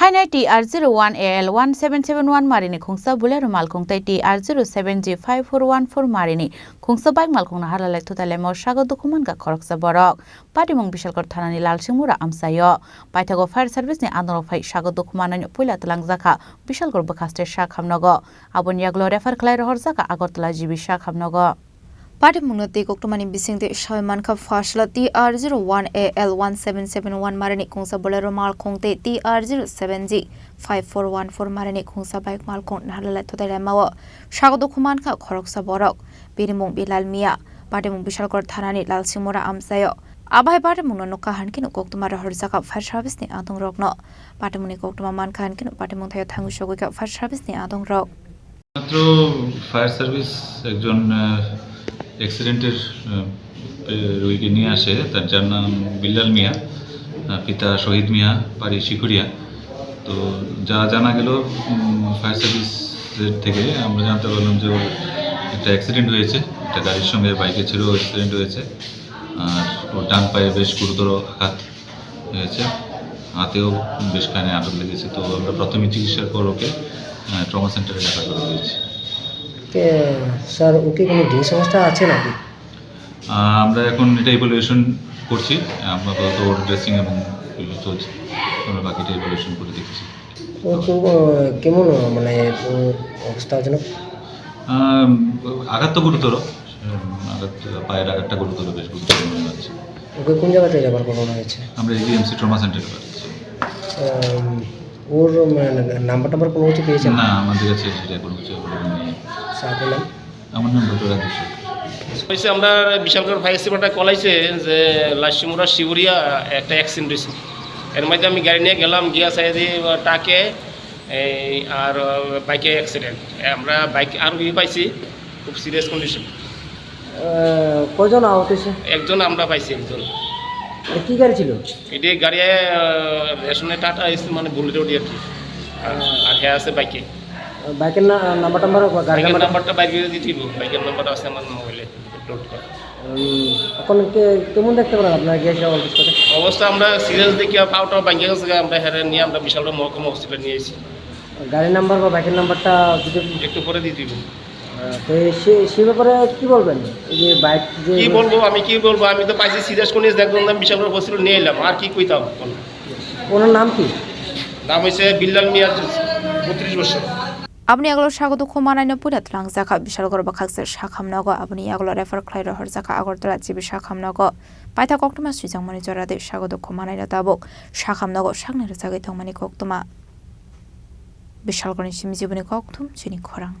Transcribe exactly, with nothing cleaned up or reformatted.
Hainai T R zero one A L one seven seven one marini khungsa Bolero malkhung tei T R zero seven G five four one four marini khungsa bike malkhung naharlalai thutai laimao sago dukhu mankha khoroksa borok. Patimung Bishalgarh thanani Lalsingmura amchaio. Paithago fire service ni andorok phai sago dukhu manwi puila twlangjakha Bishalgarh bwkhaste sak hamnogo. Aboni yagulo refer khlai rohorjakha Agartala G B sak hamnogo. Patimungno tei koktwmani bisingtwi sawi mankha Pharsla T R zero one A L one seven seven one marini khungsa Bolero malkhung tei T R zero seven G five four one four marini khungsa bike malkhung naharlalai thutai laimao sago dukhu mankha khoroksa borok. Bini mung Bilal Mia, patimung Bishalgarh thanani Lalsingmura amchaio. Abai patimungno nukha hankhe no koktwma rohorjakha fire service ni adongrokno. Patimungni koktwma mankha hankhe no patimung thaio thangwi sogwikha fire service ni adongrok. মাত্র fire service একজন, আহ, অ্যাক্সিডেন্টের, আহ, রোগীকে নিয়ে আসে, তার, যার নাম বিল্লাল মিয়া, আহ, পিতা শহীদ মিয়া, বাড়ি শিখুরিয়া। তো যা জানা গেল, উম, ফায়ার সার্ভিসের থেকে আমরা জানতে পারলাম যে ওর একটা অ্যাক্সিডেন্ট হয়েছে, একটা গাড়ির সঙ্গে বাইকে ছিল, অ্যাক্সিডেন্ট হয়েছে। আর ওর ডান পায়ে বেশ গুরুতর আঘাত হয়েছে, হাতেও বেশ খানি আঘাত লেগেছে। তো আমরা প্রাথমিক চিকিৎসার পর ওকে, আহ, ট্রমা সেন্টারে রেফার করে দিয়েছি। কে, স্যার, ও কি কোনো ড্রিঙ্কস অবস্থায় আছে নাকি? আহ, আমরা এখন এটা ইভ্যালুয়েশন করছি। আমরা আপাতত ওর ড্রেসিং এবং এগুলো চলছে। আমরা বাকিটা ইভ্যালুয়েশন করে দেখছি। ও তো, আহ, কেমন, আহ, মানে, ও অবস্থা যেন? আহ, আঘাত তো গুরুতর। উম, আঘাত, পায়ের আঘাতটা গুরুতর, বেশ গুরুতর মনে হচ্ছে। ওকে কোন জায়গাতে রেফার করানো হয়েছে? আমরা এজিএমসি ট্রমা সেন্টারে পাঠাচ্ছি। আম, ওর, মানে, নাম্বার টাম্বার কোনো কিছু পেয়েছেন? না, আমাদের কাছে সেটা কোনো কিছু অ্যাভেলেবল নেই। স্যার, আপনার নাম? আমার নাম ডক্টর রাজেশ সরকার। হয়েছে, আমরা বিশালগড় ফায়ার সার্ভিসে কল আইছে যে লাশিমুরা শিবুরিয়া একটা অ্যাক্সিডেন্ট হয়েছে। এর মধ্যে আমি গাড়ি নিয়ে গেলাম, গিয়া চাই যে ট্রাকে এই আর বাইকে অ্যাক্সিডেন্ট। আমরা বাইক আরোহী পাইছি, খুব সিরিয়াস কন্ডিশন। আহ, কয়জন আহত হয়েছে? একজন আমরা পাইছি, একজন। এটা কি গাড়ি ছিল? এটি গাড়ি, আহ, রেশনে টাটা এসি, মানে বুলেট ওটি আর কি। আর, আর হ্যাঁ আছে বাইকে। বাইকের না-, নাম্বার টাম্বার বা গাড়ির বাইকের নাম্বার? নাম্বারটা বাইকে দিয়ে দিব, বাইকের নাম্বারটা আছে আমার মোবাইলে, লোড করা। উম, এখন কে-, কেমন দেখতে পারেন আপনারা গিয়ে সে অবস্থাটা? অবস্থা আমরা সিরিয়াস দেখি, আর পাওটা ভাঙে গেছে, আমরা হেরে নিয়ে আমরা বিশালগড় মহকুমা হসপিটালে নিয়ে এসেছি। গাড়ির নাম্বার বা বাইকের নাম্বারটা যদি একটু পরে দিয়ে দিব। আহ, তো এই সে, সে ব্যাপারে কি বলবেন? এই যে বাইক যে কি বলবো, আমি কি বলবো? আমি তো পাইছি সিরিয়াস কন্ডিশন, একদম আমি বিশালগড় হসপিটাল নিয়ে এলাম, আর কি কইতাম? ওনার নাম কি? নাম হইছে বিল্লাল মিয়া, বত্রিশ বছর। Aboni yagulo sago dukhu manwino puila twlangjakha Bishalgarh bwkhakse sak hamnogo, aboni yagulo refer khlai rohorjakha Agartala G B sak hamnogo. Paithak koktwma swijakmani jora de sago dukhu manwino tabuk sak hamnogo sakni rwchagwi tongmani koktwma. Bishalgarhni simi jiboni kokthum chini khorang.